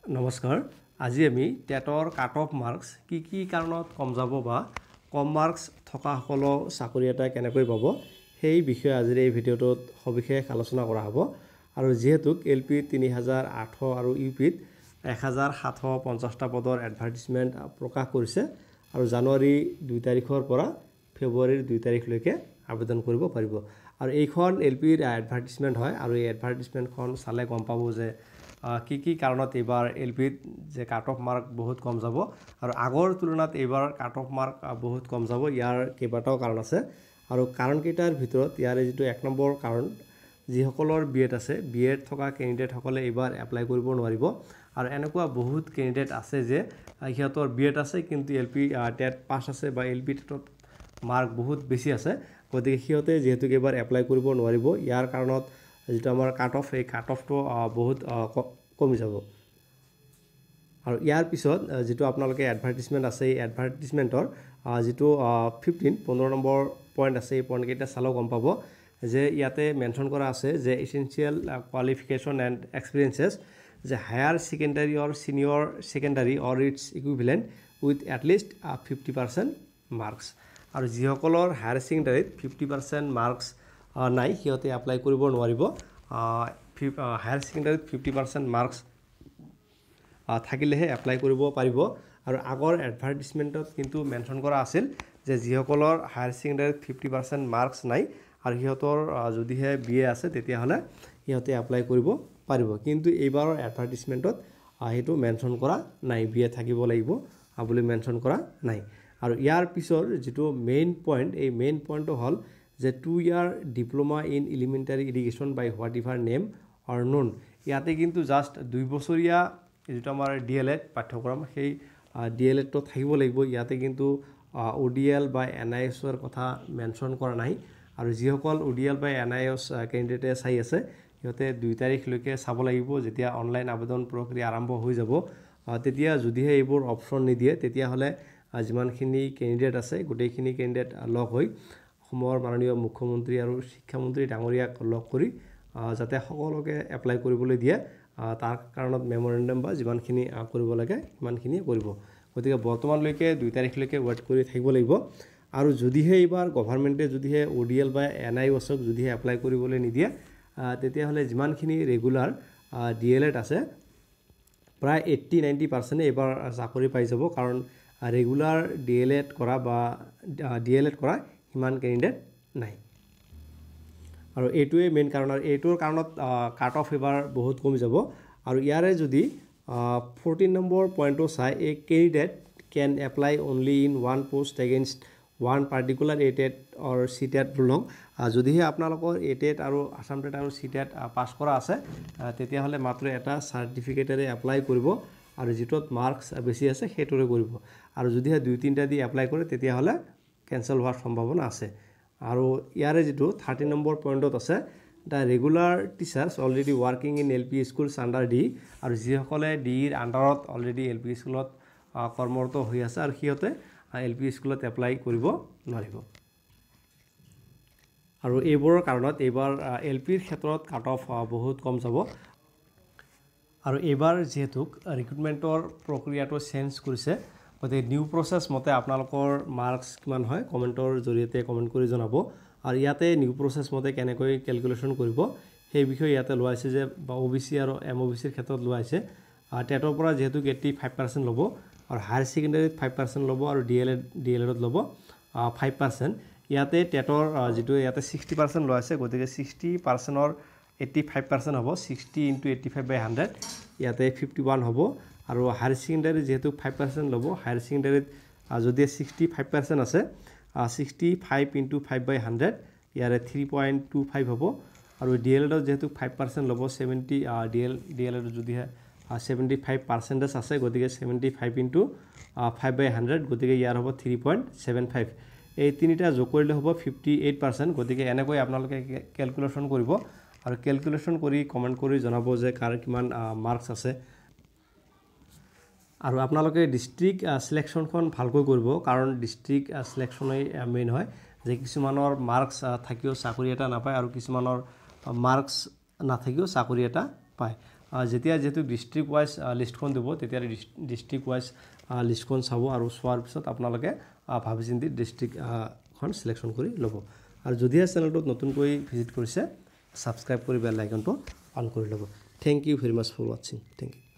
নমস্কাৰ। আজি আমি টেটৰ কাট অফ মাৰ্কছ কি কি কাৰণত কম যাব বা কম মাৰ্কছ থকাসকলেও চাকৰি এটা কেনেকৈ পাব, সেই বিষয়ে আজিৰ এই ভিডিঅ'টোত সবিশেষ আলোচনা কৰা হ'ব। আৰু যিহেতু এল পি 3800 আৰু ইউ পিত 1750টা পদৰ এডভাৰটিজমেণ্ট প্ৰকাশ কৰিছে আৰু জানুৱাৰী 2 তাৰিখৰ পৰা ফেব্ৰুৱাৰীৰ 2 তাৰিখলৈকে আবেদন কৰিব পাৰিব। আৰু এইখন এল পিৰ এডভাৰটিজমেণ্ট হয় আৰু এই এডভাৰটিজমেণ্টখন চালে গম পাব যে কি কি কাৰণত এইবাৰ এল পিত যে কাট অফ মাৰ্ক বহুত কম যাব আৰু আগৰ তুলনাত এইবাৰ কাট অফ মাৰ্ক বহুত কম যাব, ইয়াৰ কেইবাটাও কাৰণ আছে। আৰু কাৰণকেইটাৰ ভিতৰত ইয়াৰে যিটো 1 নম্বৰ কাৰণ, যিসকলৰ বি এড আছে, বি এড থকা কেণ্ডিডেটসকলে এইবাৰ এপ্লাই কৰিব নোৱাৰিব। আৰু এনেকুৱা বহুত কেণ্ডিডেট আছে যে সিহঁতৰ বি এড আছে কিন্তু এল পি টেট পাছ আছে বা এল পি টেটত মাৰ্ক বহুত বেছি আছে, গতিকে সিহঁতে যিহেতুকে এইবাৰ এপ্লাই কৰিব নোৱাৰিব, ইয়াৰ কাৰণত যিটো আমাৰ কাট অফ, এই কাট অফটো বহুত কমি যাব। আৰু ইয়াৰ পিছত যিটো আপোনালোকে এডভাৰটিজমেণ্ট আছে, এই এডভাৰটিজমেণ্টৰ যিটো 15 নম্বৰ পইণ্ট আছে, এই পইণ্টকেইটা চালেও গম পাব যে ইয়াতে মেনশ্যন কৰা আছে যে এচেঞ্চিয়েল কোৱালিফিকেশ্যন এণ্ড এক্সপিৰিয়েঞ্চেছ, যে higher secondary or senior secondary or its equivalent with at least 50% marks. আৰু যিসকলৰ হায়াৰ ছেকেণ্ডাৰীত 50% মাৰ্কছ নাই, সিহঁতে এপ্লাই কৰিব নোৱাৰিব। হায়াৰ ছেকেণ্ডাৰীত 50% মাৰ্কছ থাকিলেহে এপ্লাই কৰিব পাৰিব। আৰু আগৰ এডভাৰটিজমেণ্টত কিন্তু মেনশ্যন কৰা আছিল যে যিসকলৰ হায়াৰ ছেকেণ্ডাৰীত 50% মাৰ্কছ নাই আৰু সিহঁতৰ যদিহে বি এ আছে, তেতিয়াহ'লে সিহঁতে এপ্লাই কৰিব পাৰিব। কিন্তু এইবাৰৰ এডভাৰটিজমেণ্টত সেইটো মেনশ্যন কৰা নাই, বি এ থাকিব লাগিব বুলি মেনশ্যন কৰা নাই। আৰু ইয়াৰ পিছৰ যিটো মেইন পইণ্ট, এই মেইন পইণ্টটো হ'ল যে 2 year diploma in elementary education by whatever name or known. ইয়াতে কিন্তু জাষ্ট 2 বছৰীয়া যিটো আমাৰ ডি এল এড পাঠ্যক্ৰম, সেই ডি এল এডটো থাকিব লাগিব। ইয়াতে কিন্তু অ' ডি এল বা এন আই এছৰ কথা মেনশ্যন কৰা নাই। আৰু যিসকল অ' ডি এল বা এন আই এছ কেণ্ডিডেটে চাই আছে, সিহঁতে 2 তাৰিখলৈকে চাব লাগিব। যেতিয়া অনলাইন আবেদন প্ৰক্ৰিয়া আৰম্ভ হৈ যাব, তেতিয়া যদিহে এইবোৰ অপশ্যন নিদিয়ে, তেতিয়াহ'লে যিমানখিনি কেণ্ডিডেট আছে গোটেইখিনি কেণ্ডিডেট লগ হৈ অসমৰ মাননীয় মুখ্যমন্ত্ৰী আৰু শিক্ষামন্ত্ৰী ডাঙৰীয়াক লগ কৰি যাতে সকলোকে এপ্লাই কৰিবলৈ দিয়ে, তাৰ কাৰণত মেমৰেণ্ডাম বা যিমানখিনি কৰিব লাগে সিমানখিনিয়ে কৰিব। গতিকে বৰ্তমানলৈকে 2 তাৰিখলৈকে ৱেইট কৰি থাকিব লাগিব। আৰু যদিহে এইবাৰ গভাৰ্মেণ্টে যদিহে অ' ডি এল বা এন আই এছক যদিহে এপ্লাই কৰিবলৈ নিদিয়ে, তেতিয়াহ'লে যিমানখিনি ৰেগুলাৰ ডি এল এড আছে, প্ৰায় 80-90 পাৰ্চেণ্টে এইবাৰ চাকৰি পাই যাব, কাৰণ ৰেগুলাৰ ডি এল এড কৰা বা ডি এল এড কৰা সিমান কেণ্ডিডেট নাই। আৰু এইটোৱে মেইন কাৰণ, আৰু এইটোৰ কাৰণত কাট অফ এইবাৰ বহুত কমি যাব। আৰু ইয়াৰে যদি 14 নম্বৰ পইণ্টটো চাই, a candidate can apply only in one post against one particular A TET or C TET block. যদিহে আপোনালোকৰ এ টেট আৰু আছাম টেট আৰু চি টেট পাছ কৰা আছে, তেতিয়াহ'লে মাত্ৰ এটা চাৰ্টিফিকেটেৰে এপ্লাই কৰিব আৰু যিটোত মাৰ্কছ বেছি আছে সেইটোৰে কৰিব। আৰু যদিহে 2 3টা দি এপ্লাই কৰে, তেতিয়াহ'লে কেঞ্চেল হোৱাৰ সম্ভাৱনা আছে। আৰু ইয়াৰে যিটো 13 নম্বৰ পইণ্টত আছে, the regular teachers already working in LP schools under D, আৰু যিসকলে ডিৰ আণ্ডাৰত অলৰেডি এল পি স্কুলত কৰ্মৰত হৈ আছে, আৰু সিহঁতে এল পি স্কুলত এপ্লাই কৰিব নোৱাৰিব। আৰু এইবোৰৰ কাৰণত এইবাৰ এল পিৰ ক্ষেত্ৰত কাট অফ বহুত কম যাব। আৰু এইবাৰ যিহেতু ৰিক্ৰুটমেণ্টৰ প্ৰক্ৰিয়াটো চেঞ্জ কৰিছে, গতিকে নিউ প্ৰচেছ মতে আপোনালোকৰ মাৰ্কছ কিমান হয় কমেণ্টৰ জৰিয়তে কমেণ্ট কৰি জনাব। আৰু ইয়াতে নিউ প্ৰচেছ মতে কেনেকৈ কেলকুলেশ্যন কৰিব সেই বিষয়ে ইয়াতে লোৱা হৈছে যে বা অ' বি চি আৰু এম অ' বি চিৰ ক্ষেত্ৰত লোৱা হৈছে, টেটৰ পৰা যিহেতু 85% ল'ব আৰু হায়াৰ ছেকেণ্ডেৰীত 5% ল'ব আৰু ডি এল এডত ল'ব 5%। ইয়াতে টেটৰ যিটো ইয়াতে 60% লোৱা হৈছে, গতিকে 60%ৰ 85% হ'ব 60 into 85 by 100, ইয়াতে 51 হ'ব। আৰু হায়াৰ ছেকেণ্ডাৰী যিহেতু 5% ল'ব, হায়াৰ ছেকেণ্ডাৰীত যদি 65% আছে, 65 ইণ্টু 5 বাই 100, ইয়াৰে 3.25 হ'ব। আৰু ডি এল এডত যিহেতু 5% ল'ব, ছেভেণ্টি ডি এল এডত যদিহে 75 পাৰ্চেণ্টেজ আছে, গতিকে 75 ইণ্টু 5 বাই 100, গতিকে ইয়াৰ হ'ব 3.75। এই তিনিটা যোগ কৰিলে হ'ব 58%। গতিকে এনেকৈ আপোনালোকে কেলকুলেশ্যন কৰিব আৰু কেলকুলেশ্যন কৰি কমেণ্ট কৰি জনাব যে কাৰ কিমান মাৰ্কছ আছে। আৰু আপোনালোকে ডিষ্ট্ৰিক্ট চিলেকশ্যনখন ভালকৈ কৰিব, কাৰণ ডিষ্ট্ৰিক্ট চিলেকশ্যনেই মেইন হয়, যে কিছুমানৰ মাৰ্কছ থাকিও চাকৰি এটা নাপায় আৰু কিছুমানৰ মাৰ্কছ নাথাকিও চাকৰি এটা পায়। যেতিয়া যিহেতু ডিষ্ট্ৰিক্ট ৱাইজ লিষ্টখন দিব, তেতিয়া ডিষ্ট্ৰিক্ট ৱাইজ লিষ্টখন চাব আৰু চোৱাৰ পিছত আপোনালোকে ভাবি চিন্তি ডিষ্ট্ৰিক্টখন চিলেকশ্যন কৰি ল'ব। আৰু যদিহে চেনেলটোত নতুনকৈ ভিজিট কৰিছে, ছাবস্ক্ৰাইব কৰি বেল আইকনটো অন কৰি ল'ব। Thank you very much for watching. Thank you.